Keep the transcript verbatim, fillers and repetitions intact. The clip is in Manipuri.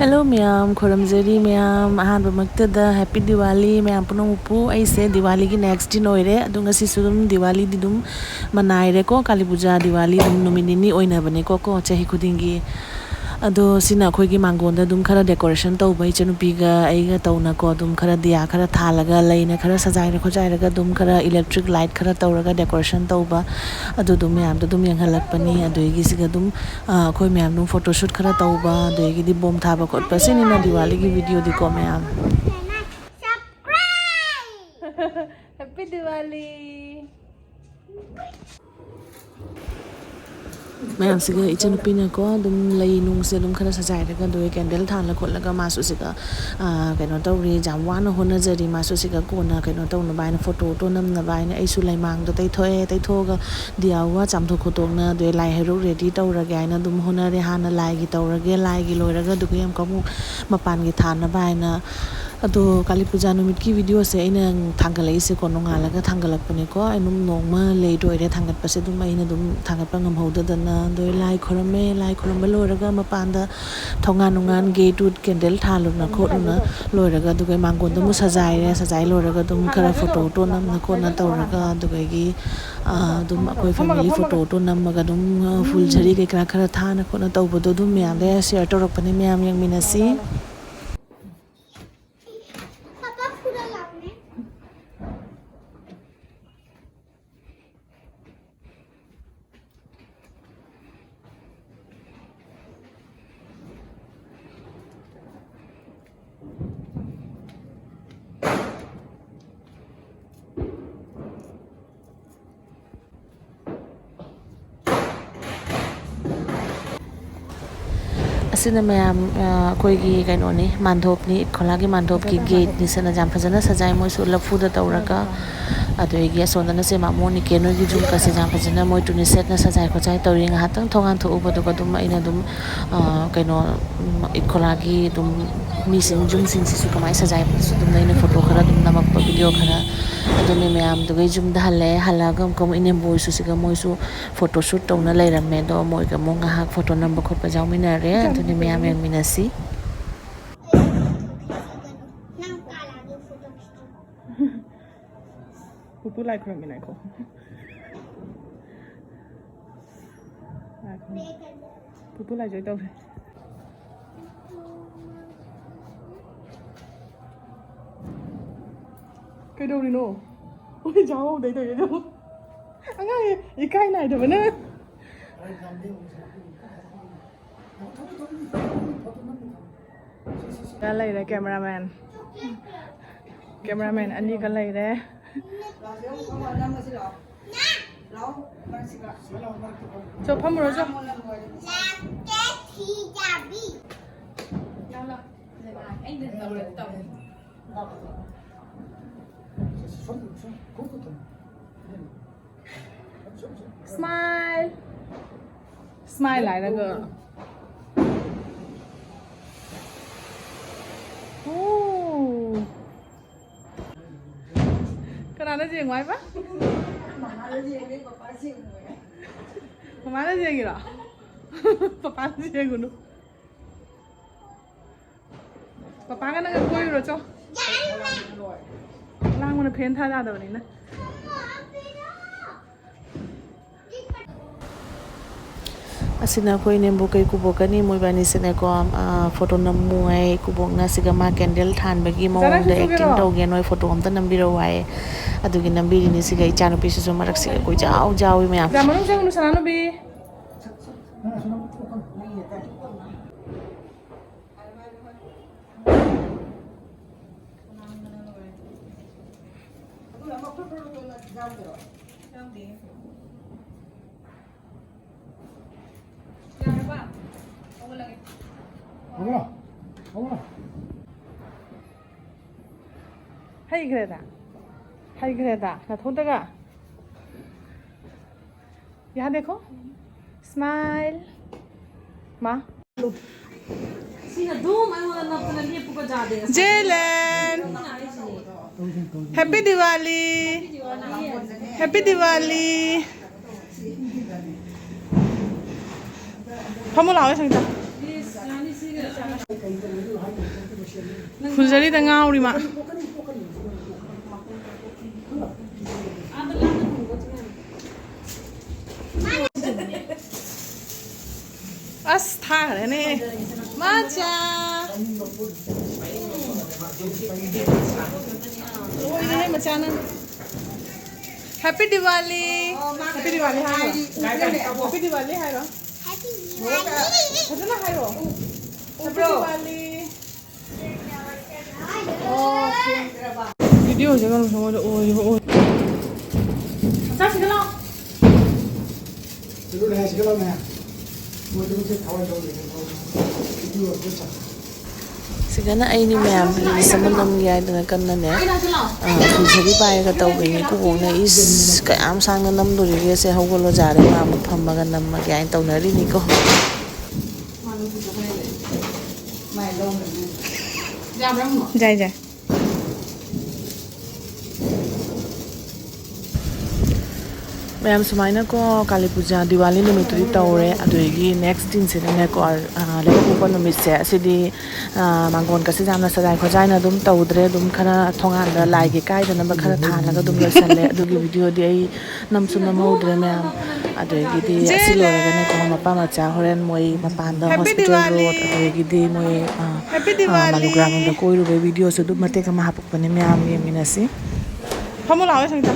Hello ꯃꯌꯥꯝ, ꯈꯨꯔꯨꯝꯖꯔꯤ ꯃꯌꯥꯝ꯫ ꯑꯍꯥꯟꯕꯃꯛꯇꯗ Happy Diwali ꯃꯌꯥꯝ ꯄꯨꯝꯅꯃꯛꯄꯨ꯫ ꯑꯩꯁꯦ ꯗꯤꯋꯥꯂꯤꯒꯤ next day ꯑꯣꯏꯔꯦ, ꯑꯗꯣ ꯉꯁꯤꯁꯨ ꯑꯗꯨꯝ ꯗꯤꯋꯥꯂꯤꯗꯤ ꯑꯗꯨꯝ ꯃꯅꯥꯏꯔꯦꯀꯣ꯫ ꯀꯥꯂꯤ ꯄꯨꯖꯥ, ꯗꯤꯋꯥꯂꯤ ꯑꯗꯨꯝ ꯅꯨꯃꯤꯠ ꯅꯤꯅꯤ ꯑꯣꯏꯅꯕꯅꯦꯀꯣ ꯀꯣ ꯆꯍꯤ ꯈꯨꯗꯤꯡꯒꯤ꯫ ꯑꯗꯣ ꯁꯤꯅ ꯑꯩꯈꯣꯏꯒꯤ ꯃꯥꯡꯒꯣꯟꯗ ꯑꯗꯨꯝ ꯈꯔ decoration ꯇꯧꯕ, ꯏꯆꯟꯅꯨꯄꯤꯒ ꯑꯩꯒ ꯇꯧꯅꯀꯣ, ꯑꯗꯨꯝ ꯈꯔ ꯗꯤꯌꯥ ꯈꯔ ꯊꯥꯜꯂꯒ, ꯂꯩꯅ ꯈꯔ ꯁꯖꯥꯏꯔ ꯈꯣꯠꯆꯥꯏꯔꯒ, ꯑꯗꯨꯝ ꯈꯔ electric light ꯈꯔ ꯇꯧꯔꯒ decoration ꯇꯧꯕ, ꯑꯗꯨꯗꯨ ꯃꯌꯥꯝꯗꯣ ꯑꯗꯨꯝ ꯌꯦꯡꯍꯜꯂꯛꯄꯅꯤ꯫ ꯑꯗꯨꯗꯒꯤ ꯁꯤꯒ ꯑꯗꯨꯝ ꯑ, ꯑꯩꯈꯣꯏ ꯃꯌꯥꯝ ꯑꯗꯨꯝ photoshoot ꯈꯔ ꯇꯧꯕ, ꯑꯗꯒꯤꯗꯤ ꯕꯣꯝ ꯊꯥꯕ ꯈꯣꯠꯄ, ꯁꯤꯅꯤꯅ ꯗꯤꯋꯥꯂꯤꯒꯤ videoꯗꯤꯀꯣ ꯃꯌꯥꯝ꯫ Happy Diwali! ꯃꯌꯥꯝꯁꯤꯒ ꯏꯆꯟꯅꯨꯄꯤꯅꯀꯣ ꯑꯗꯨꯝ ꯂꯩ ꯅꯨꯡꯁꯦ ꯑꯗꯨꯝ ꯈꯔ ꯁꯖꯥꯏꯔꯒ, ꯑꯗꯨꯒ candle ꯊꯥꯜꯂ ꯈꯣꯠꯂꯒ, ꯃꯥꯁꯨ ꯁꯤꯒ, ꯑ, ꯀꯩꯅꯣ ꯇꯧꯔꯤ, ꯌꯥꯝ ꯋꯥꯅ ꯍꯣꯠꯅꯖꯔꯤ꯫ ꯃꯥꯁꯨ ꯁꯤꯒ ꯀꯣꯟꯅ ꯀꯩꯅꯣ ꯇꯧꯅꯕ ꯍꯥꯏꯅ, photoꯗꯣ ꯅꯝꯅꯕ ꯍꯥꯏꯅ꯫ ꯑꯩꯁꯨ ꯂꯩꯃꯥꯡꯗꯣ ꯇꯩꯊꯣꯛꯑꯦ, ꯇꯩꯊꯣꯛꯑꯒ ꯗꯤꯌꯥ ꯋꯥ ꯆꯥꯝꯊꯣꯛ ꯈꯣꯠꯇꯣꯛꯅ, ꯑꯗꯨꯒ ꯂꯥꯏ ꯍꯩꯔꯨꯛ ready ꯇꯧꯔꯒꯦ ꯍꯥꯏꯅ ꯑꯗꯨꯝ ꯍꯣꯠꯅꯔꯦ꯫ ꯍꯥꯟꯅ ꯂꯥꯏꯒꯤ ꯇꯧꯔꯒꯦ, ꯂꯥꯏꯒꯤ ꯂꯣꯏꯔꯒ ꯑꯗꯨꯒ ꯑꯃꯨꯛꯀ ꯑꯃꯨꯛ ꯃꯄꯥꯟꯒꯤ ꯊꯥꯅꯕ ꯍꯥꯏꯅ꯫ ꯑꯗꯣ ꯀꯥꯂꯤ ꯄꯨꯖꯥ ꯅꯨꯃꯤꯠꯀꯤ videoꯁꯦ ꯑꯩꯅ ꯊꯥꯡꯒꯠꯂꯛꯏꯁꯦꯀꯣ, ꯅꯣꯡꯉꯥꯜꯂꯒ ꯊꯥꯡꯒꯠꯂꯛꯄꯅꯦꯀꯣ꯫ ꯑꯗꯨꯝ ꯅꯣꯡꯃ late ꯑꯣꯏꯔꯦ ꯊꯥꯡꯒꯠꯄꯁꯦ, ꯑꯗꯨꯝ ꯑꯩꯅ ꯑꯗꯨꯝ ꯊꯥꯡꯒꯠꯄ ꯉꯝꯍꯧꯗꯗꯅ꯫ ꯑꯗꯣ ꯂꯥꯏ ꯈꯨꯔꯝꯃꯦ, ꯂꯥꯏ ꯈꯨꯔꯝꯕ ꯂꯣꯏꯔꯒ ꯃꯄꯥꯟꯗ ꯊꯣꯡꯒꯥꯟ ꯅꯨꯡꯒꯥꯟ gate ꯎꯠ candle ꯊꯥꯜꯂꯨꯅ ꯈꯣꯠꯂꯨꯅ ꯂꯣꯏꯔꯒ, ꯑꯗꯨꯒ ꯃꯥꯡꯒꯣꯟꯗ ꯑꯃꯨꯛ ꯁꯖꯥꯏꯔꯦ꯫ ꯁꯖꯥꯏ ꯂꯣꯏꯔꯒ ꯑꯗꯨꯝ ꯈꯔ photoꯗꯣ ꯅꯝꯅ ꯈꯣꯠꯅ ꯇꯧꯔꯒ, ꯑꯗꯨꯗꯒꯤ, ꯑ, ꯑꯗꯨꯝ ꯑꯩꯈꯣꯏ family photoꯗꯣ ꯅꯝꯃꯒ ꯑꯗꯨꯝ, ꯑ, ꯐꯨꯜ ꯖꯔꯤ ꯀꯩꯀꯥ ꯈꯔ ꯊꯥꯅ ꯈꯣꯠꯅ ꯇꯧꯕꯗꯣ ꯑꯗꯨꯝ ꯃꯌꯥꯝꯗ share ꯇꯧꯔꯛꯄꯅꯦ꯫ ꯃꯌꯥꯝ ꯌꯦꯡꯃꯤꯟꯅꯁꯤ꯫ ꯑꯁꯤꯅ ꯃꯌꯥꯝ, ꯑ, ꯑꯩꯈꯣꯏꯒꯤ ꯀꯩꯅꯣꯅꯤ, ꯃꯥꯟꯗꯣꯞꯅꯤ, ꯏꯠꯈꯣꯂꯥꯒꯤ ꯃꯥꯟꯗꯣꯞꯀꯤ gateꯅꯤ꯫ ꯁꯤꯅ ꯌꯥꯝ ꯐꯖꯅ ꯁꯖꯥꯏ, ꯃꯣꯏꯁꯨ ꯂꯐꯨꯗ ꯇꯧꯔꯒ꯫ ꯑꯗꯨꯗꯒꯤ ꯑꯁꯣꯝꯗꯅ ꯁꯦ ꯃꯥꯃꯣ ꯅꯤꯀꯦꯟ ꯍꯣꯏꯒꯤ ꯌꯨꯝꯒꯁꯦ ꯌꯥꯝ ꯐꯖꯅ ꯃꯣꯏ ꯇꯨꯅꯤ ꯁꯦꯠꯅ ꯁꯖꯥꯏ ꯈꯣꯠꯆꯥꯏ ꯇꯧꯔꯤ꯫ ꯉꯥꯏꯍꯥꯛꯇꯪ ꯊꯣꯡꯒꯥꯟ ꯊꯣꯛꯎꯕꯗꯨꯒ ꯑꯗꯨꯝ ꯑꯩꯅ ꯑꯗꯨꯝ, ꯑ, ꯀꯩꯅꯣ, ꯎꯝ, ꯏꯠꯈꯣꯂꯥꯒꯤ ꯑꯗꯨꯝ ꯃꯤꯁꯤꯡ, ꯌꯨꯝꯁꯤꯡꯁꯤꯁꯨ ꯀꯃꯥꯏꯅ ꯁꯖꯥꯏꯕꯗꯨꯁꯨ ꯑꯗꯨꯝ ꯑꯩꯅ photo ꯈꯔ ꯑꯗꯨꯝ ꯅꯝꯃꯛꯄ, video ꯈꯔ꯫ ꯑꯗꯨꯅꯦ ꯃꯌꯥꯝꯗꯨꯒ ꯌꯨꯝꯗ ꯍꯜꯂꯛꯑꯦ꯫ ꯍꯜꯂꯛꯑꯒ ꯑꯃꯨꯛꯀ ꯑꯃꯨꯛ ꯏꯅꯦꯝꯕꯣꯛ ꯍꯣꯏꯁꯨ ꯁꯤꯒ ꯃꯣꯏꯁꯨ photo shoot ꯇꯧꯅ ꯂꯩꯔꯝꯃꯦ꯫ ꯑꯗꯣ ꯃꯣꯏꯒ ꯑꯃꯨꯛ ꯉꯥꯏꯍꯥꯛ photo ꯅꯝꯕ ꯈꯣꯠꯄ ꯌꯥꯎꯃꯤꯟꯅꯔꯦ꯫ ꯑꯗꯨꯅꯦ ꯃꯌꯥꯝ ꯌꯦꯡꯃꯤꯟꯅꯁꯤ꯫ ꯄꯨꯄꯨ ꯂꯥꯏ ꯈꯨꯔꯨꯝꯃꯤꯟꯅꯈꯣ꯫ ꯂꯥꯏ ꯈꯨꯔꯨꯝ-, ꯄꯨꯄꯨ ꯂꯥꯏꯖꯣꯏ ꯇꯧꯔꯦ꯫ ꯀꯩꯗꯧꯔꯤꯅꯣ? ꯎꯏ, ꯖꯥꯎ ꯍꯧꯗꯩ ꯇꯧꯔꯤꯗꯣ꯫ ꯑꯉꯥꯡ ꯏꯀꯥꯏ ꯅꯥꯏꯗꯕꯅ꯫ ꯂꯩꯔꯦ cameraman꯫ Cameraman ꯑꯅꯤꯒ ꯂꯩꯔꯦ꯫ ꯆꯣ, ꯐꯝꯃꯨꯔꯣ, ꯆꯣ꯫ Smile. Smile ꯍꯥꯏꯔꯒ꯫ ꯑꯣ꯫ ꯀꯅꯥꯅ ꯌꯦꯡꯉꯣ ꯍꯥꯏꯕ? ꯃꯃꯥꯅ ꯌꯦꯡꯉꯤꯔꯣ? ꯄꯄꯥꯅ ꯌꯦꯡꯉꯨꯅꯨ꯫ ꯄꯄꯥꯒ ꯅꯪꯒ ꯀꯣꯏꯔꯨꯔꯣ ꯆꯣ꯫ ꯂꯥꯡꯕꯅ fan ꯊꯥ ꯌꯥꯗꯕꯅꯤꯅ꯫ ꯑꯁꯤꯅ ꯑꯩꯈꯣꯏ ꯅꯦꯝꯕꯣꯛꯀ ꯏꯀꯨꯕꯣꯛꯀꯅꯤ, ꯃꯣꯏꯕꯥꯅꯤꯁꯤꯅꯀꯣ, ꯑꯥ, photo ꯅꯝꯃꯨ ꯍꯥꯏ꯫ ꯏꯀꯨꯕꯣꯛꯅ ꯁꯤꯒ ꯃꯥ candle ꯊꯥꯟꯕꯒꯤ ꯃꯑꯣꯡꯗ acting ꯇꯧꯒꯦ, ꯅꯣꯏ photo ꯑꯝꯇ ꯅꯝꯕꯤꯔꯛꯎ ꯍꯥꯏ꯫ ꯑꯗꯨꯒꯤ ꯅꯝꯕꯤꯔꯤꯅꯤ꯫ ꯁꯤꯒ ꯏꯆꯥꯅꯨꯄꯤꯁꯤꯁꯨ ꯃꯔꯛꯁꯤꯒ ꯀꯣꯏꯖꯥꯎ ꯖꯥꯎꯏ ꯃꯌꯥꯝ꯫ ꯖꯥ ꯃꯅꯨꯡ ꯆꯪꯒꯅꯨ ꯁꯅꯥꯅꯨꯕꯤ꯫ ꯍꯩꯈ꯭ꯔꯦꯗ, ꯍꯩꯈ꯭ꯔꯦꯗ, ꯅꯊꯣꯟꯗꯒ꯫ यहाँ देखो, smile. ꯃꯥ꯫ ꯁꯤꯅ ꯑꯗꯨꯝ ꯑꯩꯉꯣꯟꯗ ꯅꯞꯇꯅ ꯂꯦꯞꯄꯨꯀ ꯌꯥꯗꯦ꯫ Zealand. Happy Diwali. Happy Diwali. ꯐꯝꯃꯨ ꯂꯥꯛꯑꯣ, ꯁꯪꯒꯤꯇꯥ꯫ ꯐꯨꯜꯖꯔꯤꯗ ꯉꯥꯎꯔꯤ ꯃꯥ꯫ ꯑꯁ, ꯊꯥꯈ꯭ꯔꯦꯅꯦ꯫ ꯃꯆꯥ꯫ ꯂꯣꯏꯔꯦꯍꯦ, ꯃꯆꯥꯅ꯫ Happy Diwali꯫ Happy Diwali ꯍꯥꯏꯔꯣ꯫ Happy Diwali ꯍꯥꯏꯔꯣ꯫ ꯐꯖꯅ ꯍꯥꯏꯔꯣ꯫ Happy Diwali꯫ ꯚꯤꯗꯤꯑꯣꯁꯦ ꯀꯩꯅꯣ ꯁꯣꯝꯗ ꯑꯣꯏꯕ ꯑꯣꯏ꯫ ꯆꯠꯁꯤꯗ ꯂꯥꯛꯑꯣ꯫ ꯁꯤꯗꯅ ꯑꯩꯅꯤ ꯃꯌꯥꯝ reels ꯑꯃ ꯅꯝꯒꯦ ꯍꯥꯏꯗꯅ ꯀꯟꯅꯅꯦ, ꯑ, ꯐꯨꯜꯁꯔꯤ ꯄꯥꯏꯔꯒ ꯇꯧꯕꯤꯅꯤ꯫ ꯀꯨꯕꯣꯛꯅ "ꯏꯁ, ꯀꯌꯥꯝ ꯁꯥꯡꯅ ꯅꯝꯗꯣꯔꯤꯒꯦ, ꯁꯦ ꯍꯧꯒꯠꯂꯣ, ꯌꯥꯔꯦ, ꯃꯥ ꯑꯃꯨꯛ ꯐꯝꯃꯒ ꯅꯝꯃꯒꯦ" ꯍꯥꯏꯅ ꯇꯧꯅꯔꯤꯅꯤꯀꯣ꯫ ꯌꯥꯏ, ꯌꯥꯏ꯫ ꯃꯌꯥꯝ ꯁꯨꯃꯥꯏꯅꯀꯣ ꯀꯥꯂꯤ ꯄꯨꯖꯥ, ꯗꯤꯋꯥꯂꯤ ꯅꯨꯃꯤꯠꯇꯨꯗꯤ ꯇꯧꯔꯦ꯫ ꯑꯗꯨꯗꯒꯤ next ꯗꯤꯟꯁꯤꯅꯅꯦꯀꯣ, ꯑ, ꯂꯩꯕꯥꯛꯄꯣꯛꯄ ꯅꯨꯃꯤꯠꯁꯦ, ꯑꯁꯤꯗꯤ, ꯑ, ꯃꯥꯡꯒꯣꯟꯒꯁꯦ ꯌꯥꯝꯅ ꯁꯖꯥꯏ ꯈꯣꯖꯥꯏꯅ ꯑꯗꯨꯝ ꯇꯧꯗ꯭ꯔꯦ꯫ ꯑꯗꯨꯝ ꯈꯔ ꯊꯣꯡꯒꯥꯟꯗ ꯂꯥꯏꯒꯤ ꯀꯥꯏꯗꯅꯕ ꯈꯔ ꯊꯥꯜꯂꯒ ꯑꯗꯨꯝ ꯂꯣꯏꯁꯜꯂꯦ꯫ ꯑꯗꯨꯒꯤ ꯚꯤꯗꯤꯑꯣꯗꯤ ꯑꯩ ꯅꯝꯁꯨ ꯅꯝꯍꯧꯗ꯭ꯔꯦ ꯃꯌꯥꯝ꯫ ꯑꯗꯒꯤꯗꯤ ꯑꯁꯤ ꯂꯣꯏꯔꯒꯅꯦꯀꯣ, ꯃꯄꯥ ꯃꯆꯥ ꯍꯣꯔꯦꯟ ꯃꯣꯏ ꯃꯄꯥꯟꯗ Happy hospital Diwali꯫ Road, ꯑꯗꯒꯤꯗꯤ ꯃꯣꯏ, ꯑ, Happy ꯑ, Diwali꯫ ꯃꯥꯂꯨꯒ꯭ꯔꯥꯝꯗ ꯀꯣꯏꯔꯨꯕꯩ ꯚꯤꯗꯤꯑꯣꯁꯨ ꯑꯗꯨꯝ ꯃꯇꯦꯛ ꯑꯃ ꯍꯥꯞꯄꯛꯄꯅꯦ ꯃꯌꯥꯝ, ꯌꯦꯡꯃꯤꯟꯅꯁꯤ꯫ ꯐꯝꯃꯨ ꯂꯥꯛꯑꯣ, ꯁꯪꯒꯤꯇꯥ꯫